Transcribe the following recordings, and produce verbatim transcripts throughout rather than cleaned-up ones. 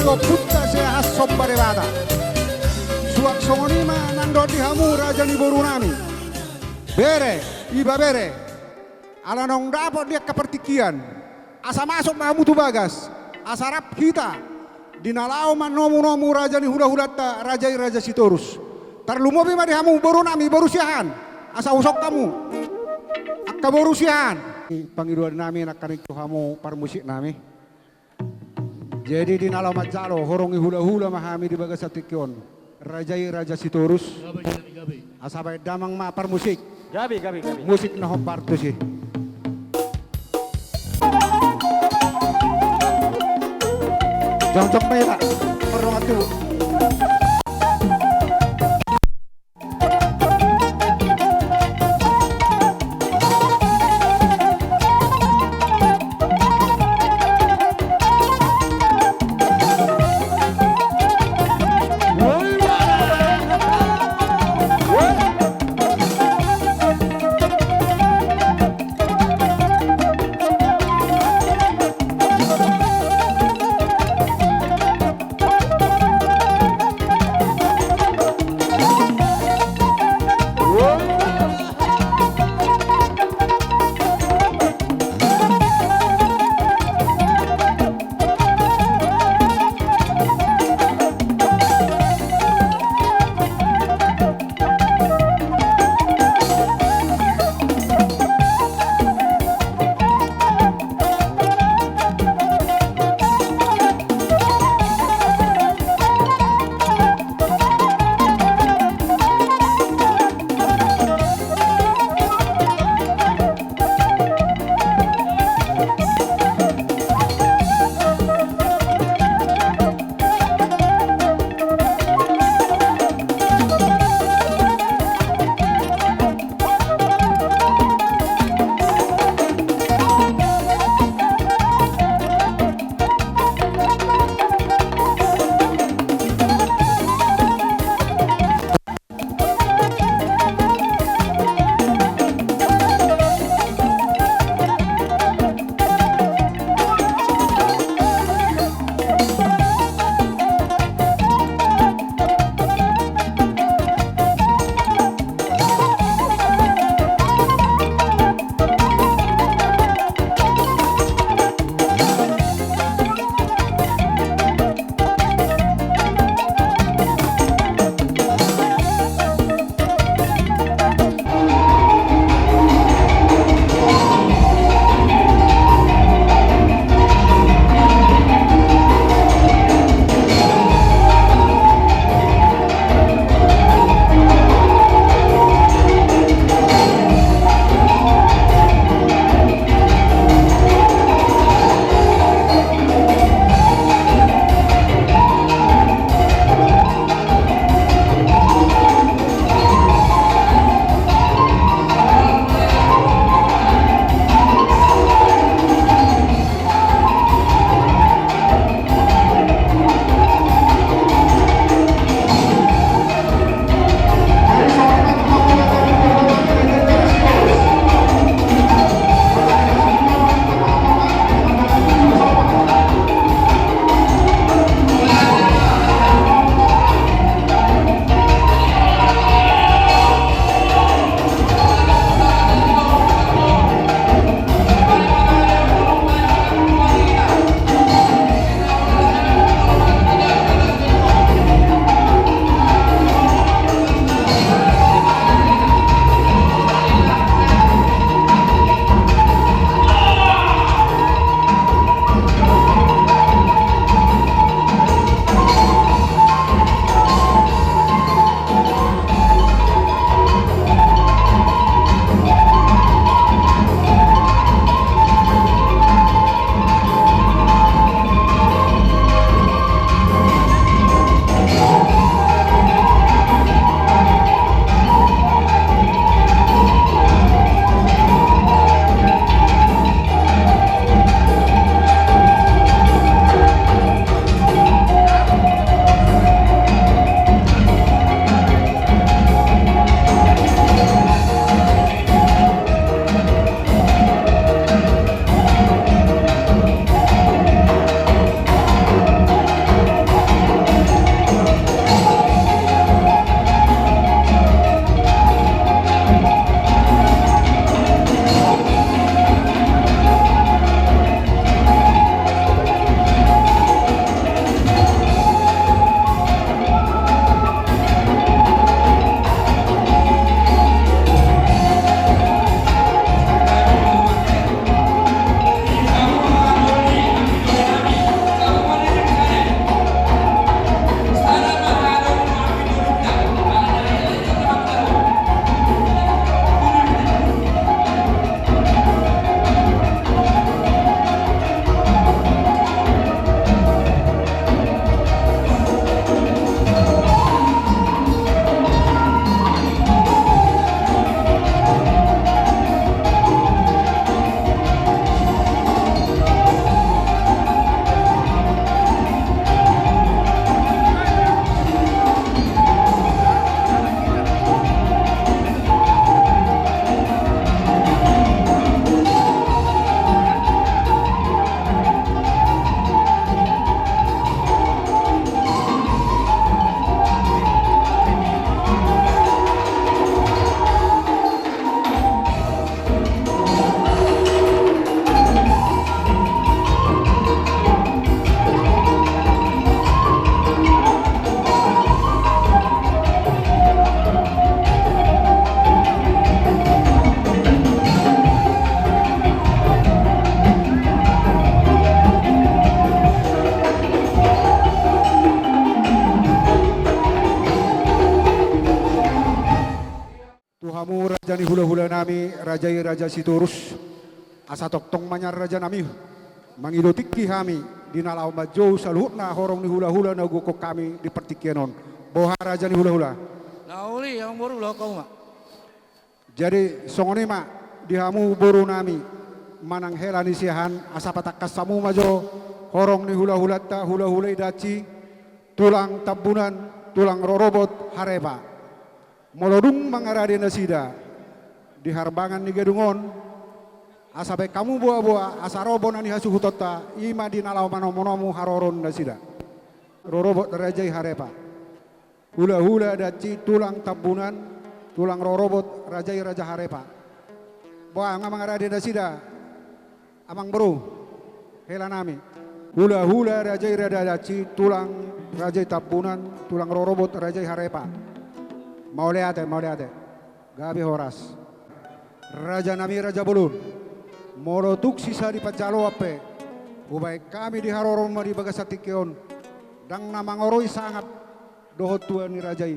Ompunta Siahaan Somba Debata. Suang songon i ma nang dohot di hamu raja ni boru nami. Bere, ibebere. Ala naung dapot di angka partingkian, asa masuk ma hamu tu bagas, asa rap hita di na laho manomunomu raja ni hulahulanta, raja i Raja Sitorus. Tarlumobi ma di hamu boru nami, boru Siahaan, asa husok hamu angka boru Siahaan. Pangidoan nami nangkaning tu hamu parmusik nami. Jadi di na laho manjalo horong ni hulahula ma hami di bagasan tingki on. Raja i Raja Sitorus. Gabe, gabe, gabe. Asa baen damang ma parmusik. Gabe, gabe, gabe. Musik na hombar tusi. Jongjong ma hita. Pardongan tubu. Hula-hula nami raja i Raja Sitorus, asa tongtong ma nian raja nami, mangido tingki hami di na laho manjou saluhutna horong ni hula-hula na hugokhon hami di partingkian on. Boha raja ni hula-hula? Na uli, amang boru, laho hamu ma. Jadi songon i ma di hamu boru nami, manang hela ni siahaan, asa patangkas hamu ma jo horong ni hula-hulanta, hula-hula Idachi, tulang Tambunan, tulang rorobot Harepa. Molo dung mangarade nasida di harbangan ni gedung on, asa baen hamu boa-boa, asa ro bona ni hasuhutonta, i ma di na laho manomu-nomu haroroon nasida. Rorobot raja i Harepa. Hula-hula Idachi, tulang Tambunan, tulang rorobot raja i Raja Harepa. Boa, nga mangarade nasida, amang boru, hela nami. Hula-hula raja i Raja Idachi, tulang raja i Tambunan, tulang rorobot raja i Harepa. Mauliate, mauliate. Gabe horas. Raja nami, raja bolon, molo tung sisa di panjaloan pe, hubaen hami di haroroon ma di bagasan tingki on, ndang na mangoroi sangap dohot tua ni raja i.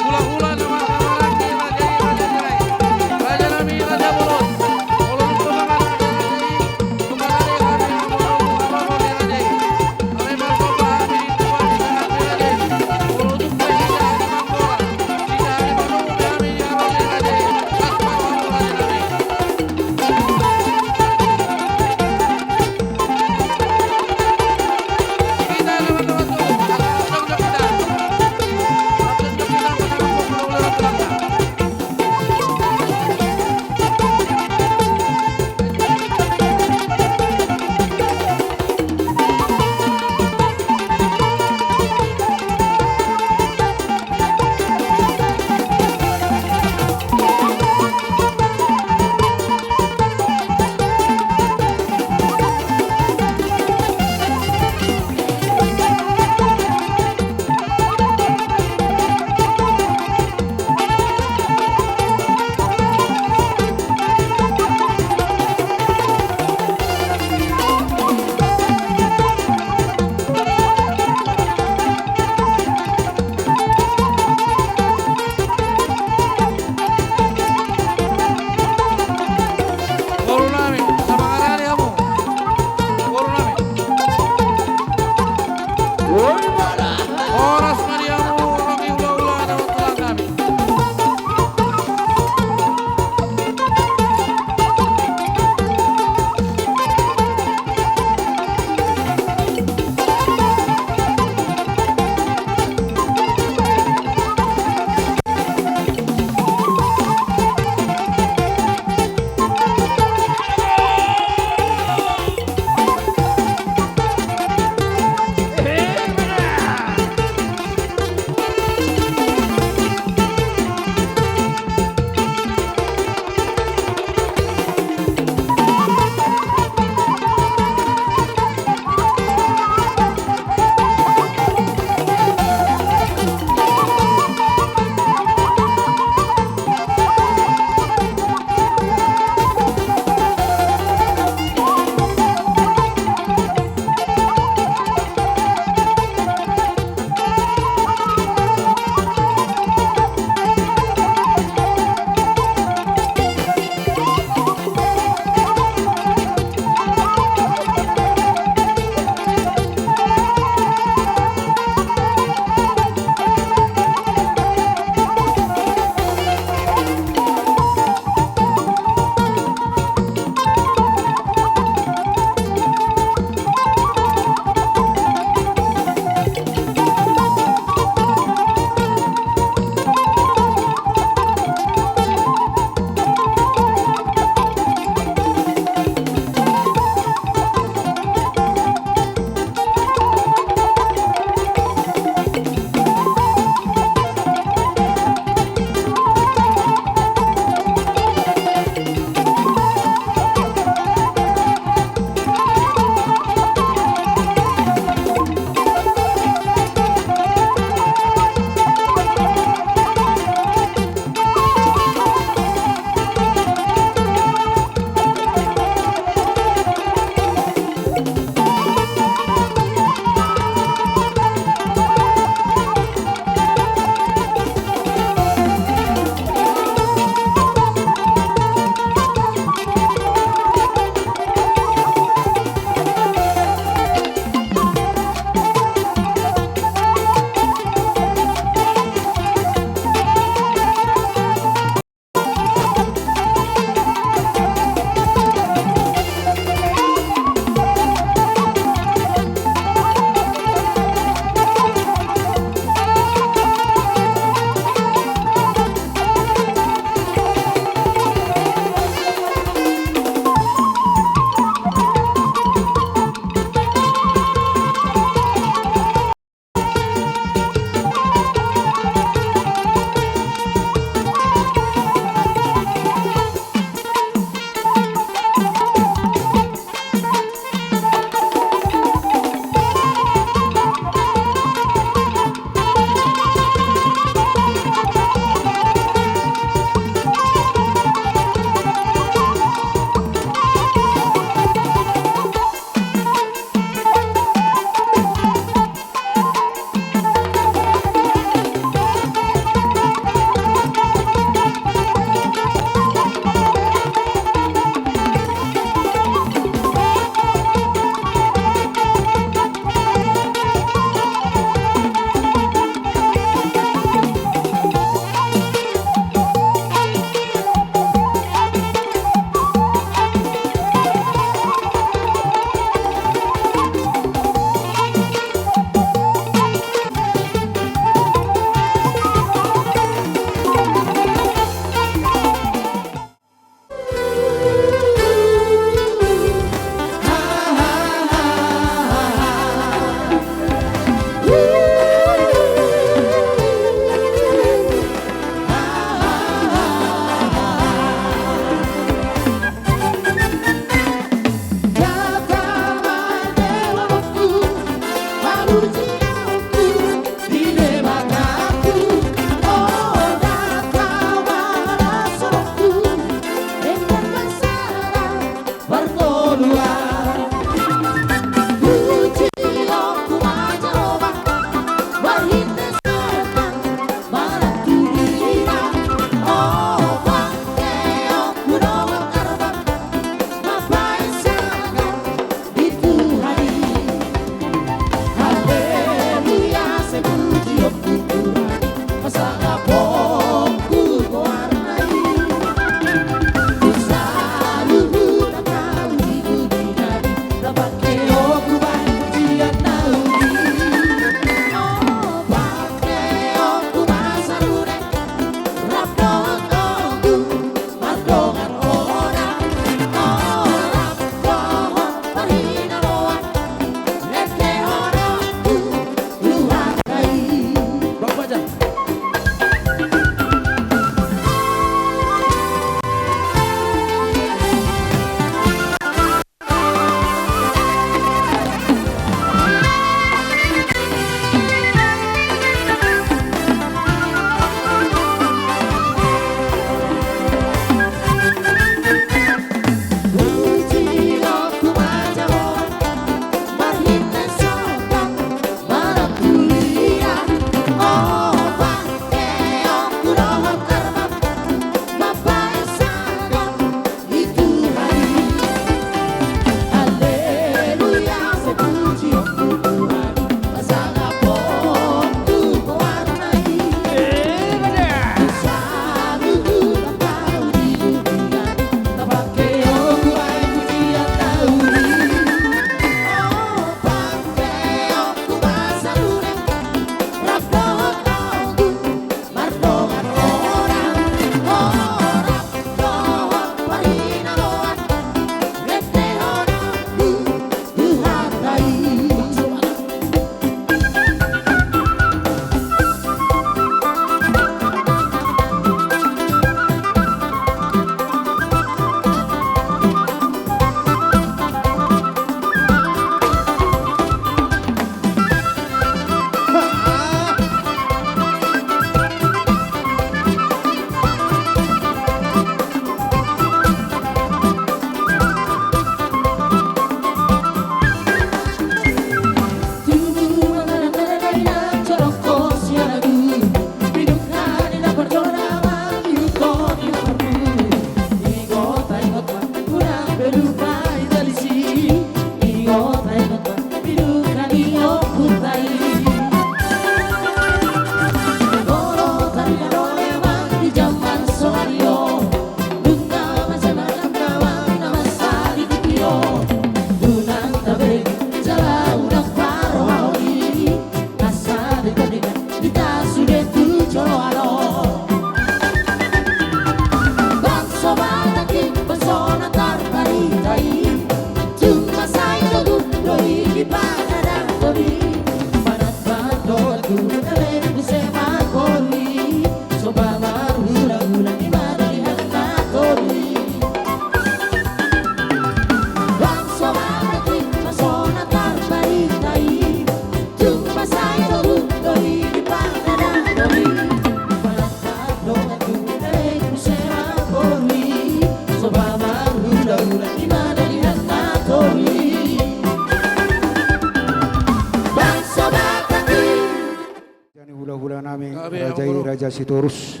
Nami, Gabe, Raja i, Amang Boru. Raja Sitorus.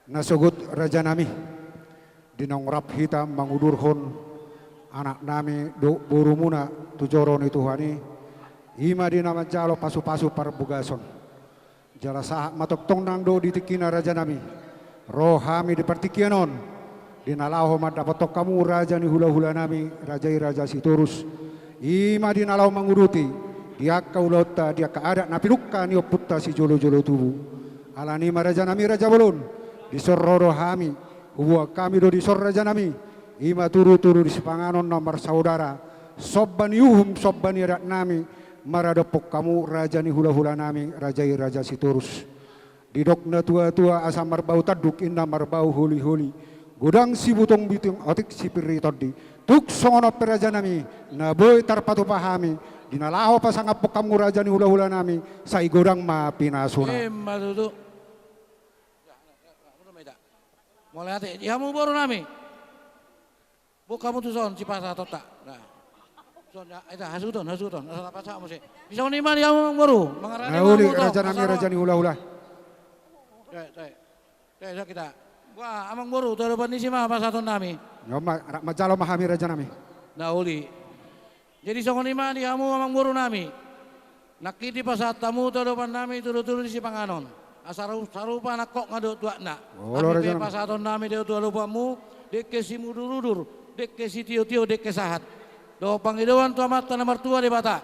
Na sogot, Raja nami, di naung rap hita mangudurhon anak nami dohot borumuna tu joro ni Tuhan i, i ma di na manjalo pasu-pasu parbagason. Jala sahat ma tongtong nang do di tingkina, Raja nami, ro hami di partingkian on, di na laho mandapothon hamu raja ni hula-hula nami, Raja i, Raja Sitorus, i ma di na laho manguduti di angka ulaonta, di angka adat na pinungka ni ompunta sijolo-jolo tubu. Alani i ma, Raja nami, Raja Bolon, dison ro do hami, huboan hami do dison, Raja nami, i ma tudu-tudu ni sipanganon na marsaudara, somba ni uhum, somba ni adat nami, maradophon hamu raja ni hula-hula nami, Raja i, Raja Sitorus. Didok natua-tua, asa marbau tanduk, inna marbau holi-holi. Godang sibutong-butong, otik sipir ni tondi. Tung songon on pe, Raja nami, na boi tarpatupa hami, di na laho pasangaphon hamu raja ni hula-hula nami, sai godang ma pinasuna. Emma tutu. Mauliate di hamu boru nami. Boan hamu tuson sipasahatonta. Nah. Tuson, ya, ita, hasuhuton, hasuhuton. Asa tapasahat muse. Di songon i ma di hamu, Amang Boru. Mangarani. Na uli, Amang Boru, Raja nami, Raja ni hula-hula. Toe, toe. Toe, so kita. Wah, Amang Boru, tu adopan ni si ma pasahaton nami. Ia ma, ra-, manjalo ma hami, Raja nami. Na uli. Jadi songon i ma di hamu, Amang Boru nami. Nangkin dipasahat hamu tu adopan nami tudu-tudu ni sipanganon. Asa ru-, sarupa nangkok nga dohot tuatna. Olo, Raja nami. Hami pe pasahaton nami do tu adopanmu, dengke simudur-udur, dengke sitio-tio, dengke sahat. Dohot pangidoan tu Amanta na martua Debata.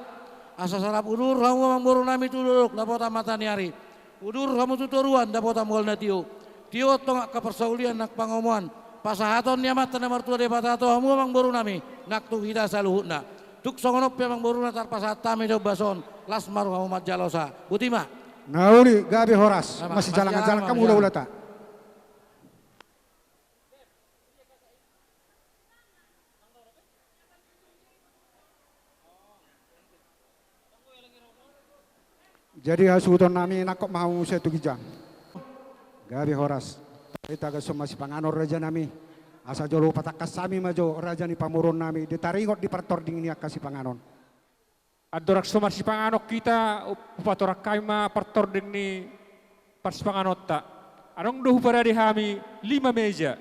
Asa salap udur hamu, Amang Boru nami, tu dolok dapotan mata ni ari. Udur hamu tu toruan dapotan mual na tio. Tio tong angka parsaulian nang pangomoan. Pasahaton ni Amanta na martua Debata tu hamu, Amang Boru nami, nang tu hita saluhutna. Tung songon on pe, Amang Boru, na tarpasahat hami do bason, las ma rohamu manjalosa. Botima. Na uli, gabe horas. Masijalangan-jalangan hamu hula-hulata. Jadi hasuhuton nami, nangkok ma hamu muse tu ginjang. Gabe horas. Tagasson ma sipanganon, Raja nami. Asa jolo patangkas hami ma jo, raja ni pamoruon nami, di taringot di partording ni angka sipanganon. Andorang so marsipanganon hita, hupatorang hami ma partording ni parsipanganonta. Adong do huparade hami lima meja.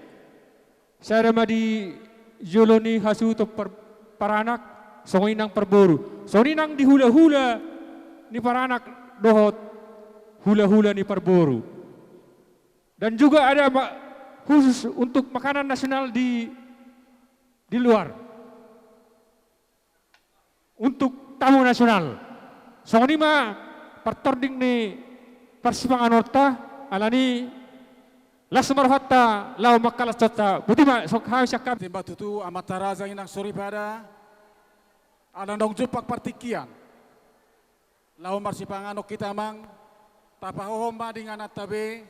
Sada ma di jolo ni hasuhuton par-, paranak, songon i nang parboru. Songon i nang di hula-hula ni paranak dohot hula-hula ni parboru. Dan juga ada ma-, khusus untuk makanan nasional di, di luar. Untuk tamu nasional. Songon i ma partording ni parsipanganonta, alani las ma rohanta laho mangkalashonta. Botima, songon hami sian hami. Timba tutu, amanta raja, inang soripada, ala naung jumpang partingkian. Laho marsipanganon hita, Amang, tapahohom ma di ingananta be,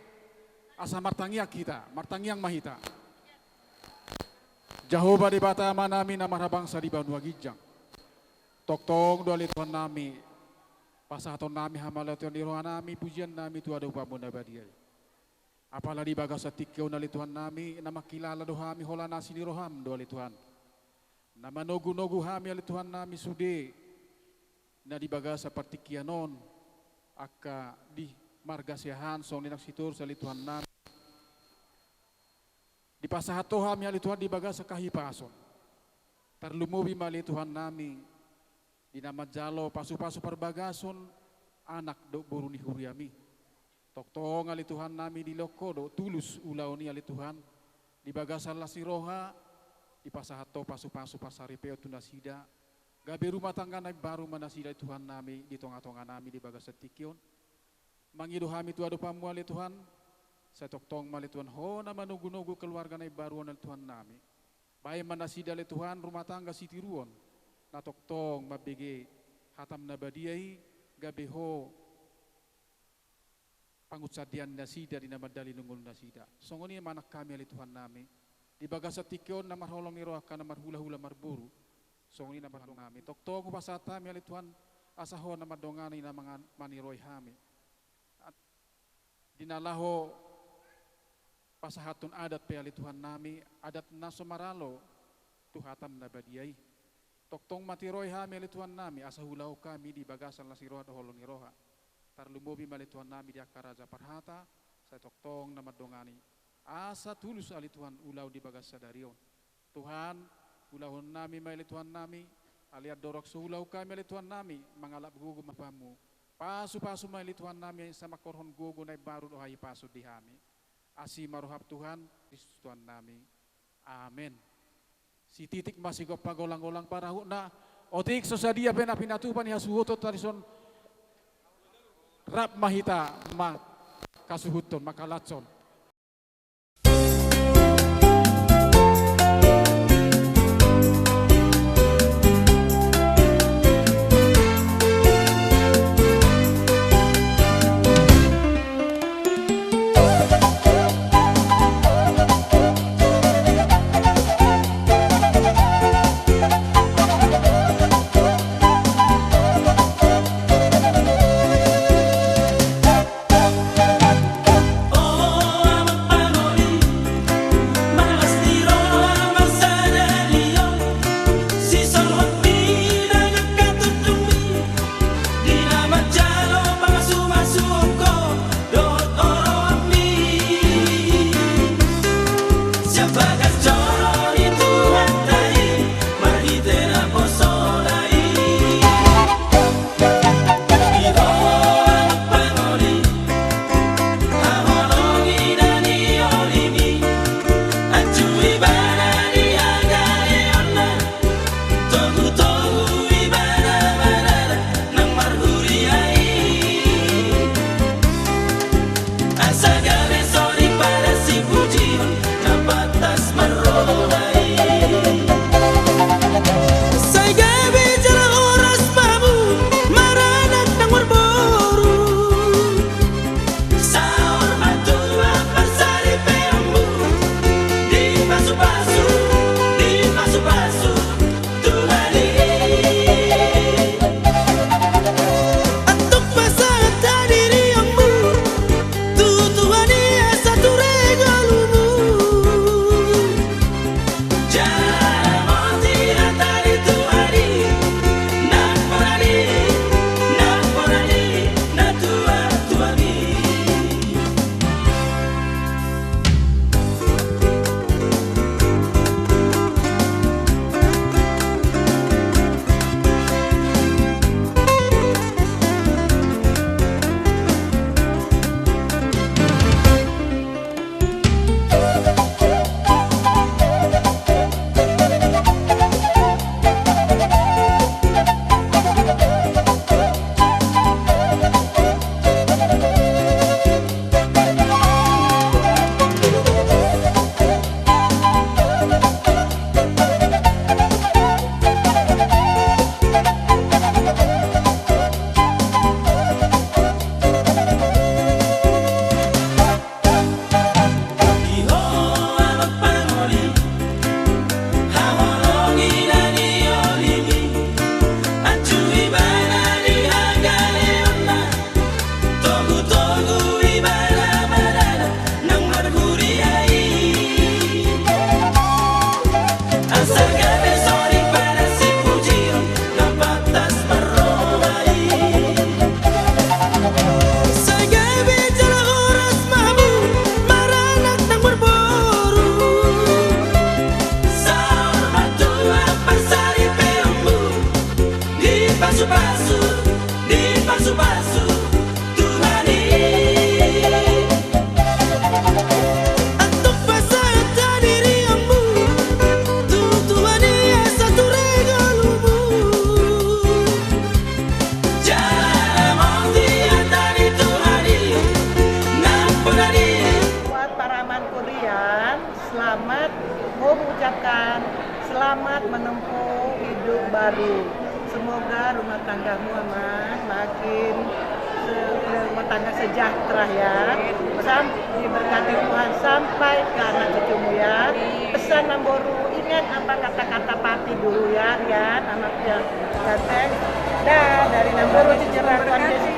asa martangiang hita, martangiang ma hita. Jahowa Debata Amanami na marhabangsa di banua ginjang. Tongtong do ale Tuhannami, pasahatonnami hamauliateon ni rohanami, pujiannami tu adopanMu na badia i. Apala di bagasan tingki on ale Tuhannami, na mangkilala do hami holan asi ni rohaM do ale Tuhan. Na manogunogu hami ale Tuhannami sude, na di bagasan partingkian on, angka di marga Siahaan, songon i nang Sitorus ale Tuhannami. Dipasahat Ho hami ale Tuhan di bagasan hahipason. Tarlumobi ma ale Tuhannami, di na manjalo pasupasu parbagason anak dohot boru ni huriaMi. Tongtong ale Tuhannami dilehon Ho do tulus ulaon i ale Tuhan, di bagasan las ni roha, dipasahat Ho pasupasu parsaripeon tu nasida, gabe rumah tangga na imbaru ma nasida ale Tuhannami di tongatonganami di bagasan tingki on. Mangido hami tu adopanMu ale Tuhan, sai tongtong ma ale Tuhan Ho na manogunogu keluarga na imbaru on ale Tuhannami. Bahen ma nasida ale Tuhan rumah tangga sitiruon, na tongtong mambege hataM na badia i, gabe Ho pangunsandean nasida di na mandalani ngolu nasida. Songon i ma nang hami ale Tuhannami, di bagasan tingki on na marholong ni roha angka na marhulahula marboru. Songon i nang Tuhannami. Tongtong hupasahat hami ale Tuhan, asa Ho na mandongani na mangan-, maniroi hami. Di na laho pasahathon adat pe ale Tuhannami, adat na so maralo tu hataM na badia i. Tongtong ma tiroi hami ale Tuhannami, asa huulahon hami di bagasan las ni roha dohot holong ni roha. Tarlumobi ma ale Tuhannami di angka raja parhata, sai tongtong na mandongani. Asa tulus ale Tuhan ulaon di bagas sadari on. Tuhan, ulahonnami ma ale Tuhannami, ale andorang so ulaon hami ale Tuhannami, mangalap gogo ma Tuhanmu. Pasupasu ma ale Tuhannami, sai mangkorhon gogo na imbaru do hahipason di hami. Asi ma roham Tuhan, Kristus Tuhannami. Amen. Sititik ma sigompa golang-golang parahutna, otik so sadia pe na pinatupa ni hasuhuton tadi son, rap ma hita mangkasuhuthon, mangkalashon. Sai gabe jala horas ma hamu, maranak nang marboru. Saur matua parsaripeonmu, dipasupasu, dipasupasu Tuhan i. Antong pasahat hadirianmu tu Tuhan i asa ture ngolumu. Sai gabe jala horas ma hamu, maranak nang marboru. Saur matua parsaripeonmu, dipasupasu, dipasupasu Tuhan i. Antong pasahat hadirianmu tu Tuhan i asa ture ngolumu. Jala mauliate di Tuhan i, nampuna di. Buat paraman kulian, selamat, mau mengucapkan selamat menempuh hidup baru. Semoga rumah tanggamu, Amang, makin se-, rumah tangga sejahtera, ya. Sam-, diberkati Tuhan sampai ke anak cucumu, ya. Pesan namboru, ingat apa kata-kata Pati dulu, ya, Rian, anaknya Ganteng. Dah, dari namboru, Tuhan Yesus.